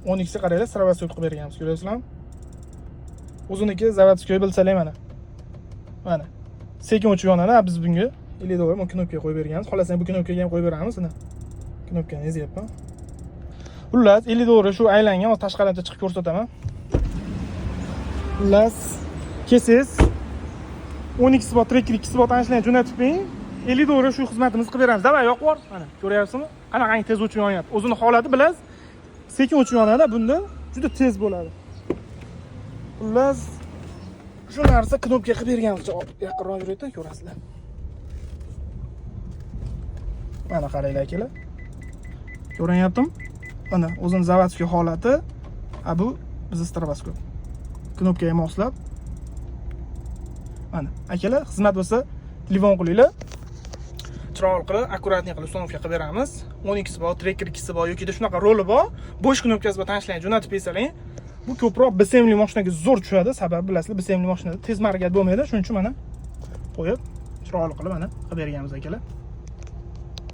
12 qaranglar, стробоскоп qilib berganmiz, ko'ryapsizlarmi? O'ziniki заводской bilsalar, mana. Mana. Sekin o'chib yonadi, biz bunga 50 dollar bu knopka qo'yib berganmiz. Xohlasang, bu knopkaga ham qo'yib beramiz, mana. Knopkani ezyapman. Xullas, 50 dollar shu aylangan, hozir tashqaridan chiqib ko'rsataman. Xullas, kelsangiz 12 bor, Tracker 2 bor, ana jo'natib bering. 50 dollar shu xizmatimizni qilib beramiz. Давай, yoqib yubor. Mana, ko'ryapsizmi? Qanaqangi tez o'chib yonyapti. O'zini holati bilasiz. Sekin o'chib yonadi, bunda juda tez bo'ladi. Xullas, shu narsa knopka qilib berganmiz. Yaqinroq yuraydi, ko'rasizlar. Mana qaranglar, akalar. Ko'rinyaptimi? Mana o'zini заводской holati. A bu bizni стробоскоп. Knopkaga moslab. Mana, akalar, xizmat bo'lsa, telefon qilinglar. Chiroyli qilib, аккуратный qilib установка qilib beramiz. 12 bor, Tracker 2 bor yoki shunaqa roli bor. Bo'sh knopkasi bor, tanishlarga jo'natib bersalar, bu ko'proq BCMli mashinaga zo'r tushadi. Sababi bilasizlar, BCMli mashinada tez моргать bo'lmaydi. Shuning uchun mana qo'yib, chiroyli qilib mana qilib berganmiz, akalar.